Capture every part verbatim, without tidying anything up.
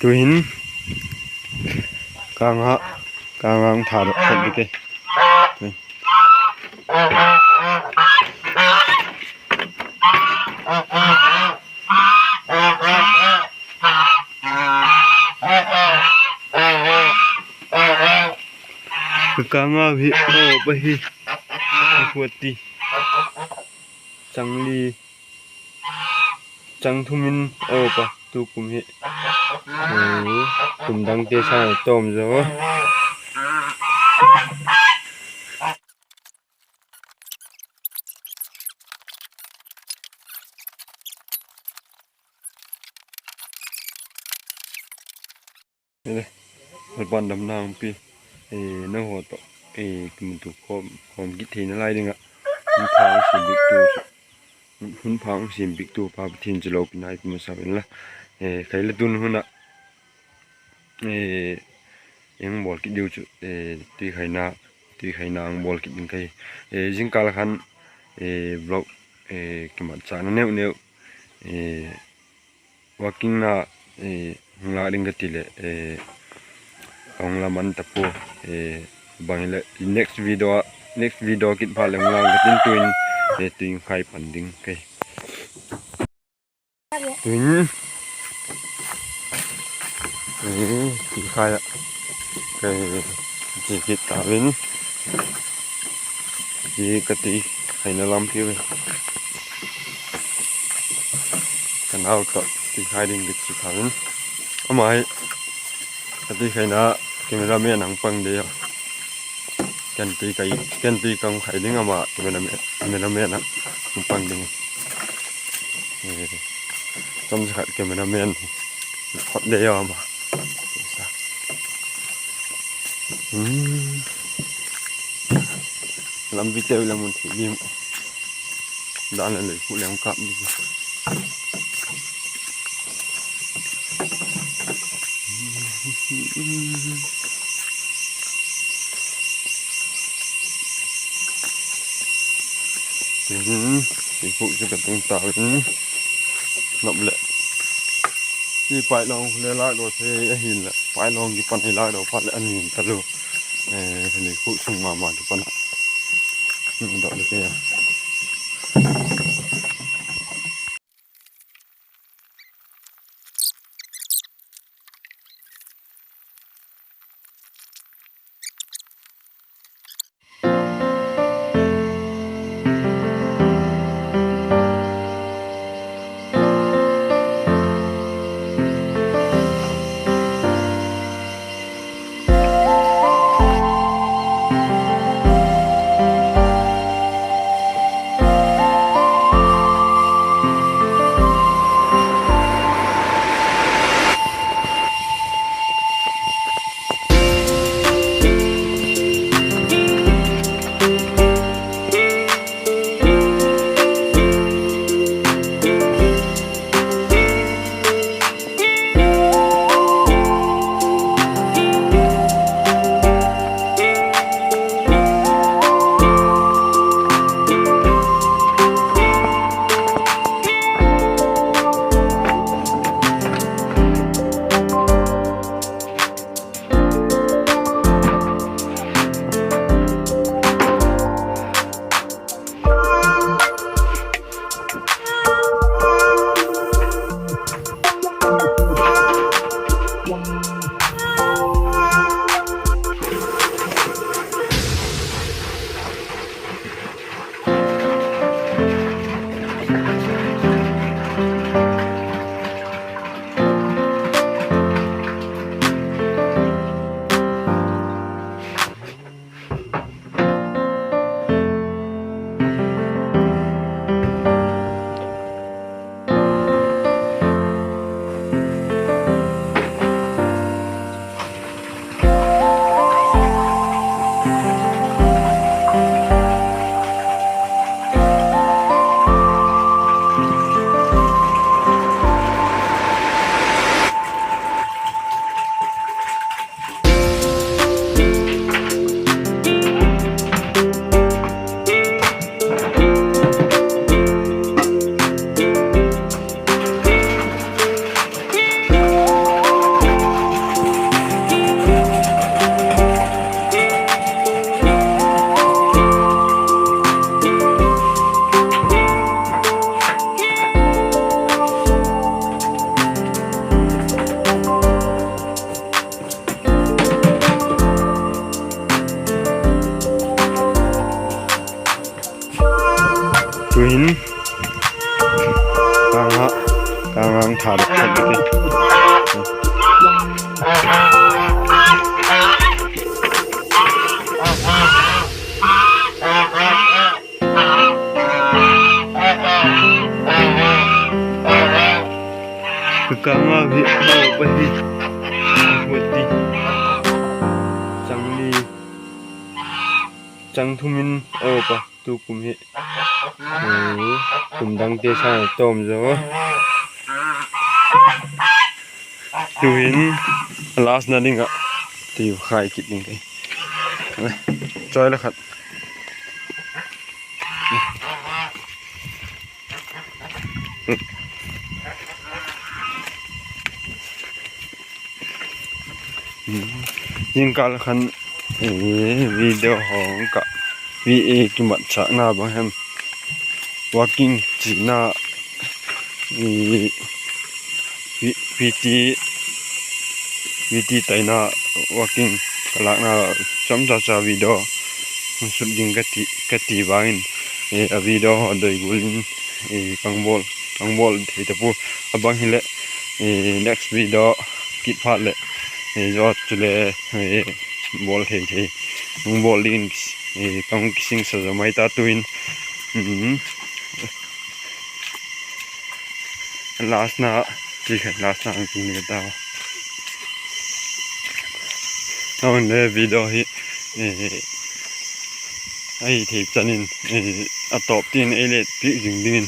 Tu'hin ka nga, ka nga hung thadok khat ding ke. Ka ka nga hi, aw pa hi. Ka khuat ti. Chang li, chang thum in a awp a, tu kum hi. Kum dangte sâng a tawm zaw. Lalpa'n damna hung pia, nanghaw tawh kimutu khawm kit theina lai ding ah hun pha hung siam biktu pa Pathian chu lopina i pia masa inla, khai le tun hun ah hung bawl kit diu chu, tuikhaina, tuikhaina hung bawl kit ding ka hi. Zingkal khan vlog kimatchâkna neu neu, walking na hung lâk ding ka ti leh, a hung la man ta pua. Bang hileh next video, next video kit phat leh hung lâk ka tin, tuin, tuin khai pan ding ka hi. Tuin, tuikhai ah ka chia kit ta in, zia ka tuikhaina lampi ve, ka nau tawh tuikhai ding ka chia ta in, ama hi ka tuikhaina cameraman a hung pang dei a. Ken tui ka hung khai ding, ama cameraman a hung pang ding. Chawmcha khat cameraman khot dei a ama. Lampi teu la mun thei dim. Dan la lei khu leng kap di. Ti khu chu ka tung ta in, nop leh, i pailawng le lâkdaw thei ahinleh, pailawng kipan i lâkdaw phat leh a nin talu. Lei khu sung ma ma kipan a, dot le te a. Hi, hi, chang li, chang thum in a upa tu kum hi. Kum dangte sâng a tawm zaw. Tu'hin last na ding ah tiu khai kit ding ka hi. Choi la khat. Zingkal khan video hawng ka, kimatchâkna bang hem, walking china, PT, PT taina, walking ka lâkna, chamchacha video hung sut ding ka ti vang in, a video haw doi gual in ka hung bawl thei ta pua. A bang hileh next video kit phat leh zot chule bawl thei thei hung bawl dingin ka hung kisingsa zaw mai ta tu'hin. Last na, ti kha last na hung tung ni ka ta. Ahinle video hi ahi thei chan in a tawp tin ei let piak zing dingin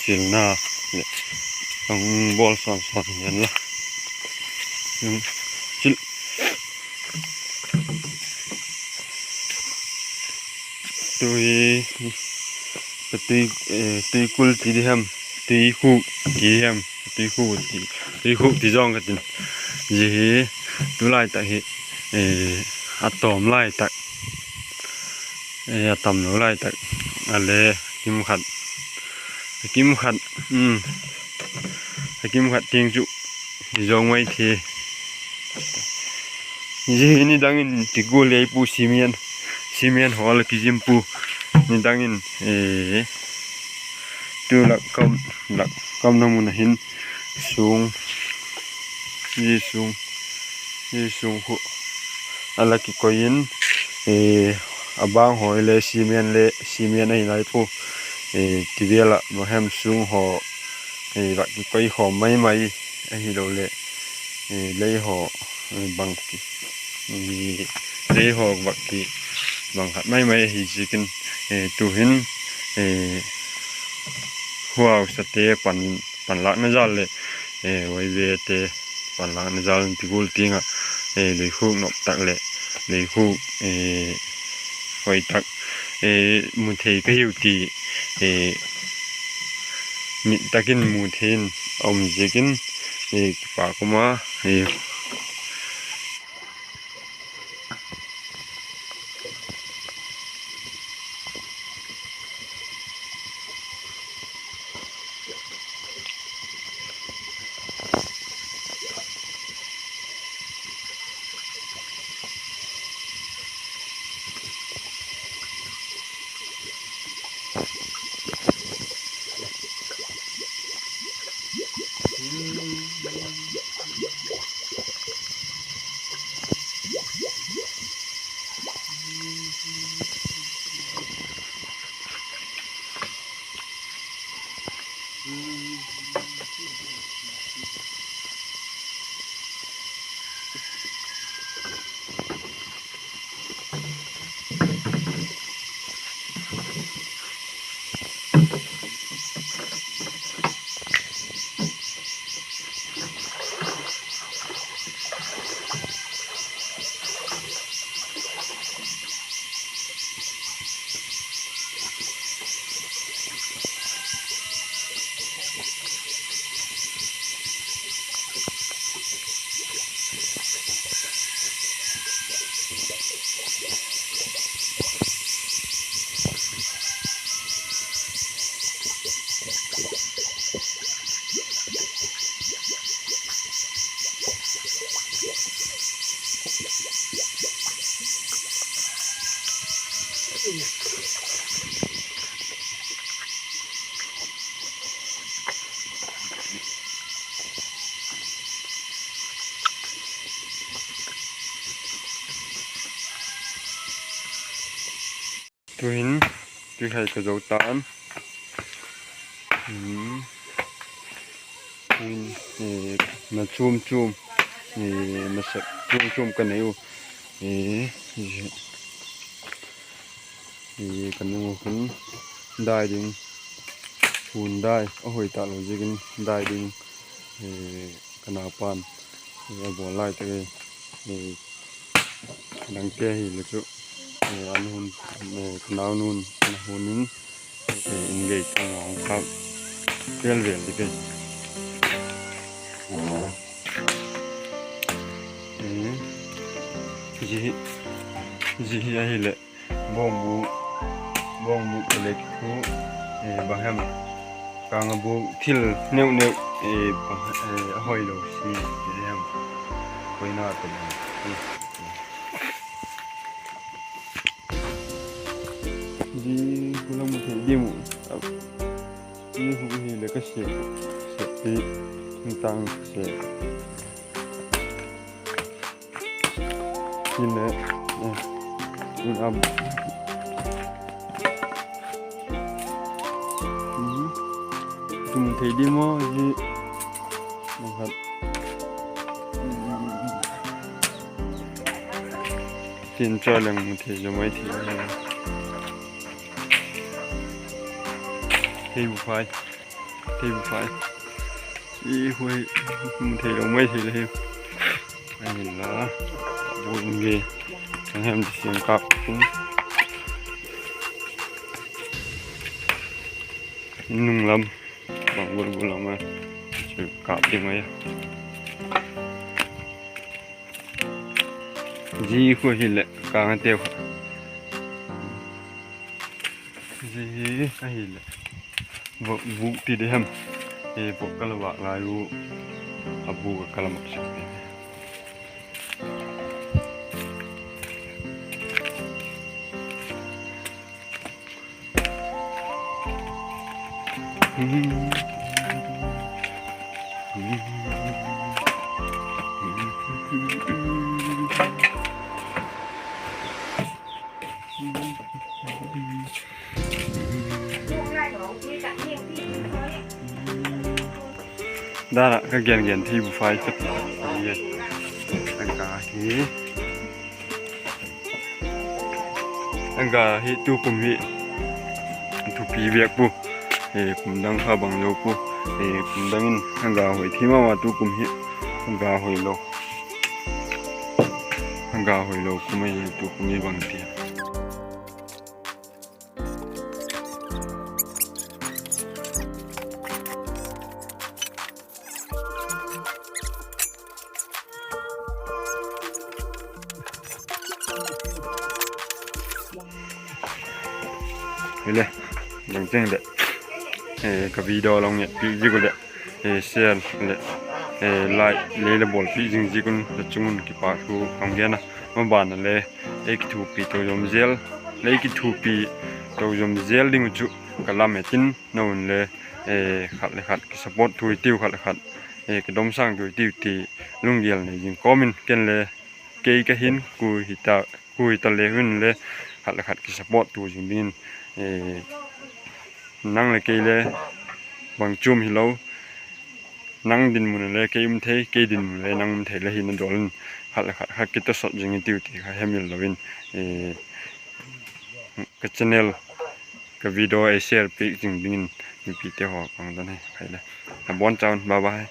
chilna leh ka hung bawl sawn sawn hian la. Tu hi tuikul ti di hem, tuikhuk ti di hem, tuikhuk ti zawng ka tin. Zia hi tulai tak hi a tawm lai tak, a tamlo lai tak, a le kimkhat, a kimkhat, a kimkhat tiang chu hi zawng mai thei. Zia hi nidang in ti gual ei pu, cement haw la kizim pu, nidang in tu lak kam, lak kamna mun a hin sung, zia sung, zia sung khu a la kikoi in, a bang haw le cement le cement ahi lai pu, ti vel ah bang hem sung haw vak kikoi khawm mai mai, ahiloleh lei haw bang, lei haw vak ki bang khat mai mai ahi ziakin, tu'hin huausate pan, panlâkna jal leh huaivete panlâkna jal in ti gual tiang ah, leikhuk nop tak leh leikhuk hoi tak mu thei ka hiu ti mit tak in mu thei in a um ziakin kipâk um a. Tu'hin, tu'hin ka zo ta'n. na chuam chuam, na sep chuam chuam ka nei u. Ka nung u khun dai ding, hun dai a hoi ta lo ziakin dai ding, ka naupa'n a bawl lai tak e. Dangte hile chu, ka naunu'n a hun in, in gei tang a hung khâk vel vel ding e. Zia hi ahileh bawngbu, bawngbu ka lek thu, bang hem, kâng a bûk thil neu neu a hoilo si ti hem, koina ta. Zia khu la mu thei diam u, zia khu hileh ka sep, seppi, hung tâng sep. Hinle, tum thei di maw zia, bang khat. Tin chaw leng mu thei zaw mai thei. Theibuphai, theibuphai. I khu hi mu theilo mai thei le hi. Ahinla, bu in ve, kan hem ti siam kâp in, in nung lam, bang bul bul lam a, chu kâp ding ai. Zia khu hileh kâng a teu kha. Zia hi ahileh vok bûk ti di hem. Vok ka la vâk lai u, a bûk a ka la mat suk. Dan ah ka gen gen theibuphai ka ti, a ga hi, a ga hi tukum hi thupi biak pu, kum dang kha bang lo pu, kum dang in a ga hoi thei ma ma, tukum hi a ga hoilo, a ga hoilo kum ahi, tukum hi bang ti. Hile, bang cheng leh ka video la hung etpi ziak u leh share leh like lei la bawlpi zing ziak un la chung un kipâk thu ka hung gen a. Maban a le ei kithuapi to zom zel, lei kithuapi to zom zel ding uh chu ka lam et in, na un le khat le khat kisupport thu i tiu, khat le khat kidomsâng thu i tiu ti lunggel nei zing kawm in, ken le kei ka hin, kua hita le hun le khat le khat kisupport thu zing dingin, nang leh kei le bang chuam hilo, nang dinmun a le kei um thei, kei dinmun le nang um thei le hina dawl in, khat le khat khat kitawsawt zing i tiu ti kha hemil lo in, ka channel, ka video ei share piak zing dingin mipite haw ka hung don hi kha le. A bawn chau in, bye bye.